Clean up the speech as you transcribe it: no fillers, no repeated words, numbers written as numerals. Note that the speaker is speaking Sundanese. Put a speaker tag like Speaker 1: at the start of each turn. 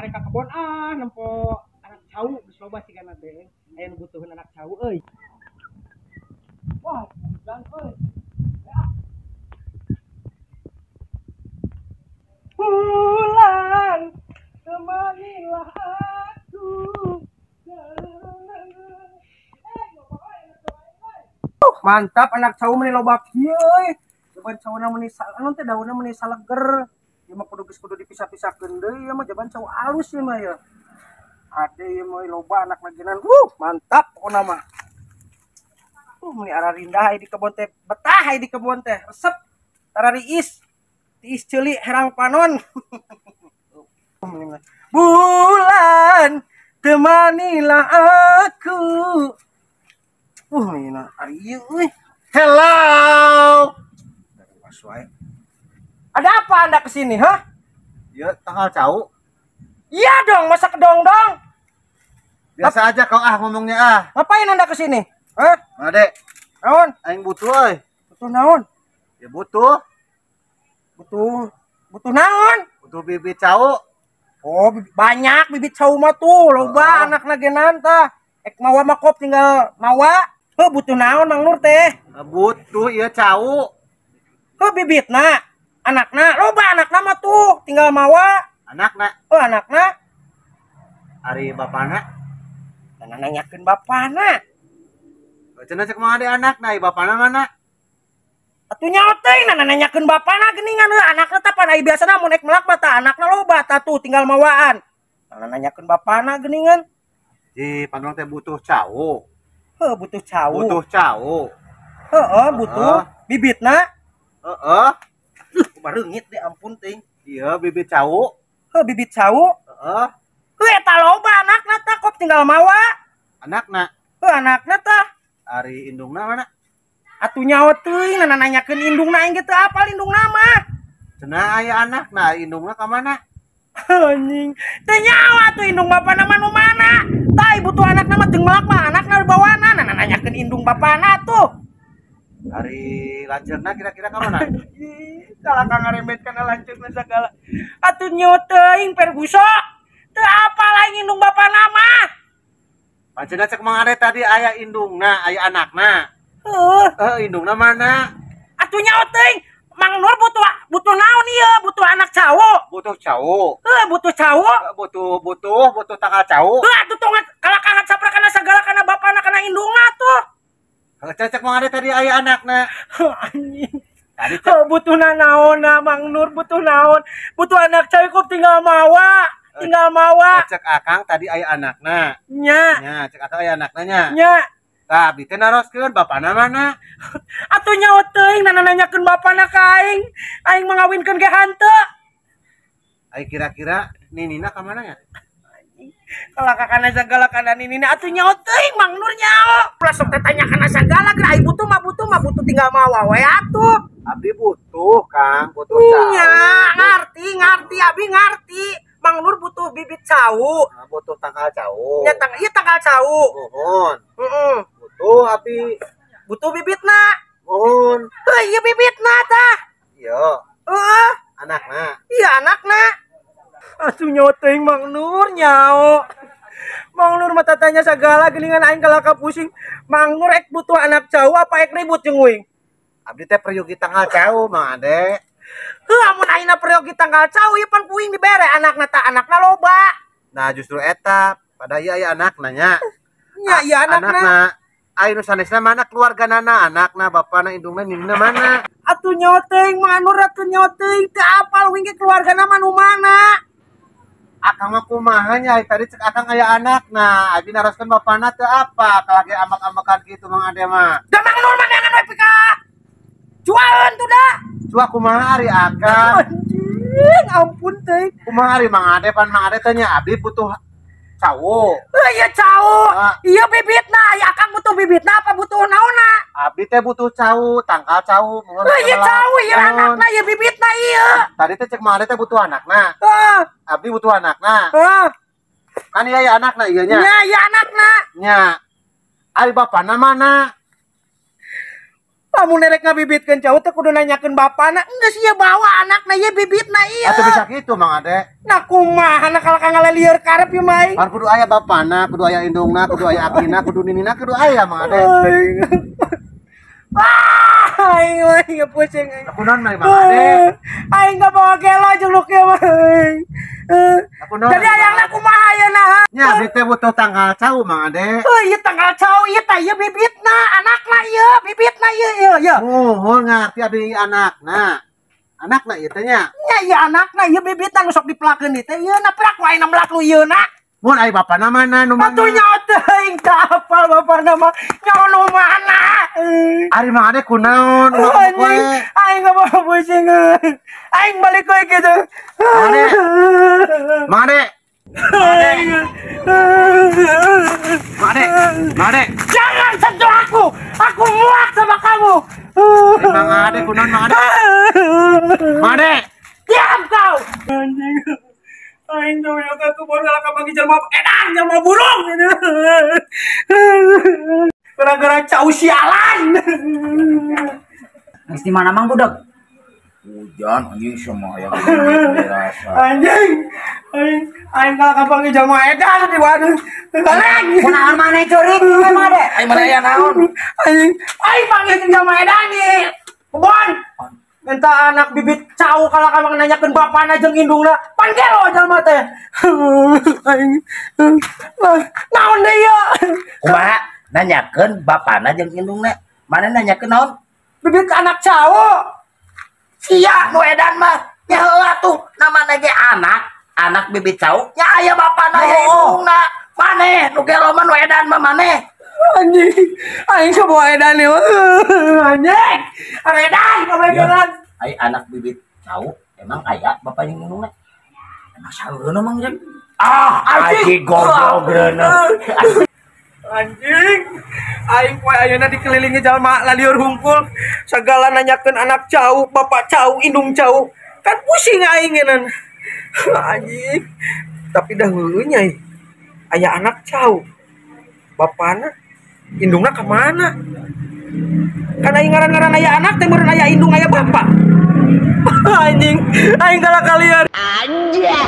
Speaker 1: Arek ka kebon ah, nempo anak cau geus loba sigana teh. Aya nu butuheun anak cau euy. Wah, hujan euy. Pulang, temanilah aku. Mantap anak cau meni loba kieu euy. Jaban cauna meni anu teh daunna meni saleger. Ieu mah kudu geus kudu dipisah-pisahkeun deui ieu mah jaban cau alus ieu mah ya. Ade ieu mah loba anak laginan. Mantap pokona mah. Meni ararindah di kebon teh, betah di kebon teh, resep. Tarariis. Tiis ceuli herang panon. Bulan temanilah aku. Mina ari ieu euy.
Speaker 2: Hello.
Speaker 1: Ada apa Anda kesini, hah?
Speaker 2: Ya, tanggal cau.
Speaker 1: Iya dong, masa kedong-dong?
Speaker 2: Biasa aja kau ah ngomongnya ah.
Speaker 1: Ngapain Anda kesini? Hah?
Speaker 2: Adek.
Speaker 1: Naon?
Speaker 2: Aing butuh euy.
Speaker 1: Butuh naon?
Speaker 2: Ya butuh.
Speaker 1: Butuh naon?
Speaker 2: Butuh bibit cau.
Speaker 1: Oh, banyak bibit cau mah tuh, loba anakna genan tah. Ek mawa mah kop tinggal mawa. Heuh, butuh naon Mang Nur teh?
Speaker 2: Butuh ieu cau.
Speaker 1: Heuh, bibitna. Anakna, loba anakna mah tuh, tinggal mawa.
Speaker 2: Anakna.
Speaker 1: Oh, anakna.
Speaker 2: Ari bapana.
Speaker 1: Nah, nanyakeun bapana.
Speaker 2: Cenah cek mah ade anakna, ai bapana mana?
Speaker 1: Atuh nyaho teuing nah nanyakeun bapana geuningan heuh anakna tah pan ai biasana mun ek melak mah tah anakna loba tah tuh tinggal mawaan. Nah nanyakeun bapana geuningan.
Speaker 2: Ji, pan urang teh butuh cau.
Speaker 1: Heuh, butuh cau.
Speaker 2: Butuh cau.
Speaker 1: Heeh, butuh bibitna.
Speaker 2: Heeh.
Speaker 1: Bareungit deh ampun teuing.
Speaker 2: Iya, bibit cau.
Speaker 1: Heuh, bibit cau.
Speaker 2: Heeh.
Speaker 1: Heuh, eta loba anakna tah kop tinggal mawa.
Speaker 2: Anakna.
Speaker 1: Heuh, anakna tah.
Speaker 2: Ari indungna mana?
Speaker 1: Atuh nyaho teuing nah nanyakeun indungna aing ge teu apal indungna mah.
Speaker 2: Cenah aya anakna, indungna ka mana?
Speaker 1: Anjing, teu nyaho atuh indung bapana mah nu mana? Tah butuh anakna mah teu melak mah anakna dibawana nah nanyakeun indung bapana tuh.
Speaker 2: Ari lanceurna kira-kira ka mana?
Speaker 1: Kalah ka ngaremet kana lanceurna sagala. Atuh nyaho teuing Ferguso. Teu apal aing indung bapana mah.
Speaker 2: Pancena cek Mang Ade tadi aya indungna, aya anakna.
Speaker 1: Heuh.
Speaker 2: Indungna mana?
Speaker 1: Atuh nyaho teuing, Mang Nur butuh naon ieu? Butuh anak cau.
Speaker 2: Butuh cau.
Speaker 1: Heuh, butuh cau.
Speaker 2: Butuh tanggal cau.
Speaker 1: Heuh, atuh tong kalah kangat sapra kana sagala kana bapana kana indungna tuh.
Speaker 2: Heuh, cek Mang Ade tadi aya anakna.
Speaker 1: Anjing.
Speaker 2: Tadi cek
Speaker 1: butuh naon Mang Nur butuh naon? Butuh anak cau kok tinggal mawa. Tinggal mawa.
Speaker 2: Cek akang tadi aya anakna.
Speaker 1: Nya.
Speaker 2: Nya, cek akang aya anakna nya.
Speaker 1: Nya.
Speaker 2: Tah, abdi teh naroskeun bapana mana?
Speaker 1: Atuh nyaho teuing nah nanyakeun bapana ka aing. Aing mangawinkeun ge hanteu.
Speaker 2: Ai kira-kira ninina ka mana nya?
Speaker 1: Kalah kana sagala kana ninina atuh nyaho teuing Mang Nur nyaho. Ulah sok teh tanya kana sagala geura ai butuh mah butuh tinggal mawa we atuh.
Speaker 2: Abdi butuh, Kang, butuh cau.
Speaker 1: Nya, ngarti abdi ngarti. Mang Nur butuh bibit cau.
Speaker 2: Nah, butuh tangkal cau.
Speaker 1: Ya, iya tangkal cau.
Speaker 2: Mohon.
Speaker 1: Heeh.
Speaker 2: Butuh abdi.
Speaker 1: Butuh bibitna.
Speaker 2: Mohon.
Speaker 1: Heuh, ieu bibitna tah.
Speaker 2: Iya.
Speaker 1: Heeh.
Speaker 2: Anakna.
Speaker 1: Iya, anakna. Atuh nyaho teuing Mang Nur nyaho. Mang Nur mah tatanya sagala geuningan aing kalaka pusing. Mang Nur ek butuh anak cau apa ek ribut jeung uing?
Speaker 2: Abdi teh peryogi tangkal cau, Mang Ade.
Speaker 1: Heuh, amun ayeuna peryogi tangkal cau ieu pan kuing dibere anakna tah anakna loba.
Speaker 2: Nah, justru eta pada ieu aya anakna nya.
Speaker 1: Nya, ieu anakna.
Speaker 2: Anakna. Ai nu sanesna mana keluarganana, anakna, bapana, indungna, ninina mana?
Speaker 1: Atuh nyaho teuing Mang Nur atuh nyaho teuing teu apal uing ge keluargana mah nu mana?
Speaker 2: Akang mah kumaha nya tadi cek akang aya anakna, abi naroskeun bapana teu apa, kalagi ambak-ambakan kitu Mang Ade mah.
Speaker 1: Da Mang Nur mah neangan we pika jualan tuh da.
Speaker 2: Cua kumaha ari akang?
Speaker 1: Anjing, ampun teuing.
Speaker 2: Kumaha ari Mang Ade pan Mang Ade teh nya abdi butuh cau.
Speaker 1: Heuh, ieu cau. Ieu bibitna, ya akang butuh bibitna apa butuh naonna?
Speaker 2: Abdi teh butuh cau, tangkal cau.
Speaker 1: Heuh, ieu cau, ieu anakna, ieu bibitna ieu.
Speaker 2: Tadi teh cek Mang Ade teh butuh anakna.
Speaker 1: Heeh.
Speaker 2: Abdi butuh anakna.
Speaker 1: Heeh.
Speaker 2: Kan ieu aya anakna ieu nya.
Speaker 1: Nya, ieu anakna.
Speaker 2: Nya. Ari bapana mana?
Speaker 1: Lamun erek ngabibitkeun cau teh kudu nanyakeun bapana. Enggeus ieu bawa anakna ieu bibitna ieu.
Speaker 2: Atuh bisa kitu Mang Ade.
Speaker 1: Nah kumaha na kalau ngalelieur karep ieu mah aing.
Speaker 2: Kan kudu aya bapana, kudu aya indungna, kudu aya akina, kudu ninina, kudu aya Mang Ade.
Speaker 1: Ah, aing mah pusing aing.
Speaker 2: Kunaon mah Mang Ade?
Speaker 1: Aing bawa gelo jeung nu kieu mah. Jadi ayangna kumaha ayeuna?
Speaker 2: Nya abdi teh butuh tanggal cau Mang Ade.
Speaker 1: Heuh, ieu tanggal cau ieu tah ieu bibitna, anakna ieu, bibitna ieu ieu ieu.
Speaker 2: Muhun ngarti abdi anakna. Anakna ieu teh nya.
Speaker 1: Nya ieu anakna ieu bibitna nu sok dipelakeun ieu teh ieu na perak ku aing melak lu ieu na.
Speaker 2: Mun ai bapana mana nu mana?
Speaker 1: Atuh nya teuing tah apal bapana mah. Nya nu mana?
Speaker 2: Ari Mang Ade kunaon?
Speaker 1: Anjing, aing bawa pusing. Aing balik we kitu.
Speaker 2: Mang Ade. Mang Ade. Mang Ade. Mang Ade.
Speaker 1: Jangan sentuh aku. Aku muak sama kamu.
Speaker 2: Mang Ade kunaon Mang Ade? Mang Ade.
Speaker 1: Diam kau. Anjing. Aing tuh ya ke kebun kalau kapanggih jelema edan jelema burung. Gara-gara cau sialan.
Speaker 3: Geus di mana Mang budak?
Speaker 4: Hujan anjing semua yang rasa.
Speaker 1: Anjing. Aing aing kalau kapanggih jelema edan di waduh. Balik.
Speaker 3: Kunaon maneh ceurik Mang Ade?
Speaker 4: Aing mana aya naon?
Speaker 1: Anjing, aing panggih jeung jelema edan di kebon. Minta anak bibit cau kalau kamu nanyakeun bapana jeung indungna, pan gelo jalma teh. Aing naon deui ieu?
Speaker 4: Kumaha nanyakeun bapana jeung indungna? Mana nanyakeun naon?
Speaker 1: Bibit anak cau.
Speaker 4: Sia nu edan mah. Nya heuh atuh namana ge anak, anak bibit cau nya aya bapana aya indungna. Maneh nu gelo mah nu edan mah maneh.
Speaker 1: Anjing, aing sebuah edan ieu. Anjing, edan kabegelan.
Speaker 4: Ai anak bibit cau emang aya bapak yang indungna? Emang saeureuna Mang Jeng? Ah, anjing goblok reuneuh.
Speaker 1: Anjing, aing poe ayeuna dikelilingi jalma lalieur hungkul, sagala nanyakeun anak cau, bapak cau, indung cau. Kan pusing aing ngeunan. Anjing, tapi dah heueuh nya aya anak cau. Bapana indungna ka mana? Kan aing ngaran-ngaran aya anak teh meureun aya indung aya bapak. Anjing, aing kalah kalian. Anjing.